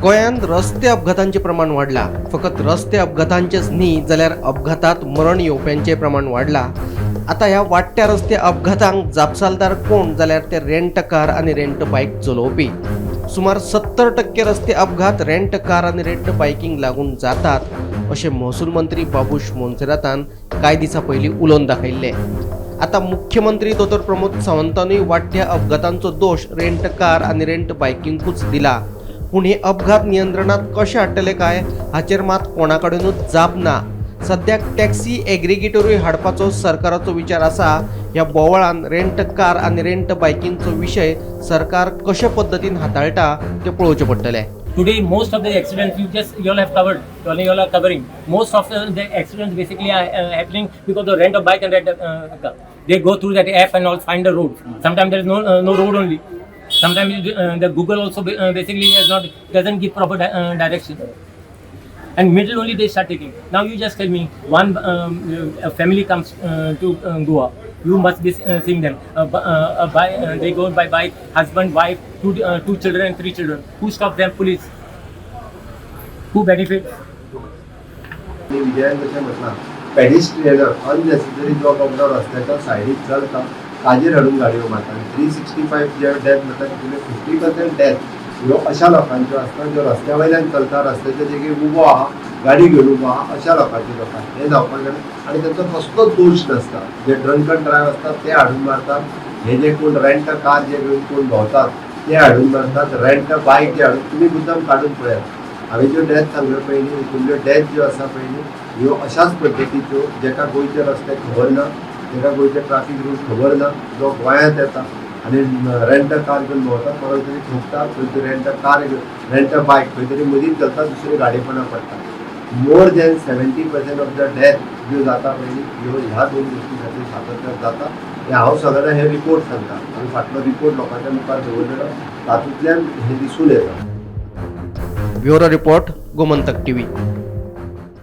गोंयांत रस्ते अपघातांचें प्रमाण वाडलां. फकत रस्ते अपघातांचेच न्ही, जाल्यार अपघातात मरण येवप्यांचें प्रमाण वाडलां. आतां ह्या वाडट्या रस्ते अपघातांक जापसालदार कोण, जाल्यार ते रेंट कार आनी रेंट बायक चलोवपी. सुमार 70% रस्ते अपघात रेंट कार आनी रेंट बायकींक लागून जातात, अशें महसूल मंत्री बाबूश मोन्सेरातान कांय दिसां पयलीं उलोवन दाखयल्लें. आतां मुख्यमंत्री दोतोर प्रमोद सावंतानूय वाडट्या अपघातांचो दोश रेंट कार आनी रेंट बायकिंकूच दिला. पूण हे अपघात नियंत्रणात कशे हाडटले काय, हाचेर मात कोणा कडेनूच जाप ना. सद्याक टॅक्सी एग्रिगेटरूय हाडपाचो सरकाराचो विचार आसा. ह्या बोवाळान रेंट कार आनी रेंट बायकिंगचो विशय सरकार कशे पद्दतीन हाताळटा तें पळोवचें पडटलें. Today, most of the accidents you all have covered, you all are covering. Most of the accidents basically are happening because the rent of bike and rent of car. They go through that app and all, find the road. Sometimes there is no road only. Sometimes the Google also basically has not doesn't give proper direction. And middle only they start taking. Now you just tell me, one a family comes to Goa. You must be seeing them. They go by bike, husband, wife, two children and three children. Who stop them? Police. Who benefits? आनी विजयान जशें म्हटलां, पेडिस्ट्रियनाक unnecessary जो बाबडो रस्त्याच्या सायडीक चलता ताजेर हाडून गाडयो मारता. आनी 365 जे डेथ म्हणटा, तितूंतले 50% डेथ ह्यो अशा लोकांच्यो आसता ज्यो रस्त्या वयल्यान चलता, रस्त्याच्या देगेर उबो आहा, गाडी घेवन उबो आहा, अशा लोकांच्यो जाता. हें जावपाक जायना आनी तांचो कसलोच दोश नासता. जे ड्रंकन ड्रायव आसतात ते हाडून मारतात. हे जे कोण रेंट कार जे घेवन कोण भोंवतात ते हाडून मारतात. रेंट बायक जे हाडून, तुमी मुद्दम काडून पळयात, हांवें ज्यो डेथ सांगल्यो पयलीं, हितूंतल्यो डेथ ज्यो आसा पयलीं, ह्यो अशाच पद्दतीच्यो, जेका गोंयचे रस्ते खबर ना, जेका गोंयचे ट्राफीक रूल खबर ना, जो गोंयांत येता आनी रेंट कार घेवन भोंवता, कोणाक तरी ठोकता खंय तरी, रेंट कार घेवन, रेंट बायक खंय तरी मदींच चलता, दुसरे गाडयेपणां पडटा. More than 70% of the death ज्यो जाता पयलीं, ह्यो ह्या दोन गोश्टी खातीर सातत्यान जाता. हें हांव सगळ्यांना हे रिपोर्ट सांगता. आमी फाटलो रिपोर्ट लोकांच्या मुखार दवरलेलो, तातूंतल्यान हें दिसून येता. Bureau report, Gomantak TV.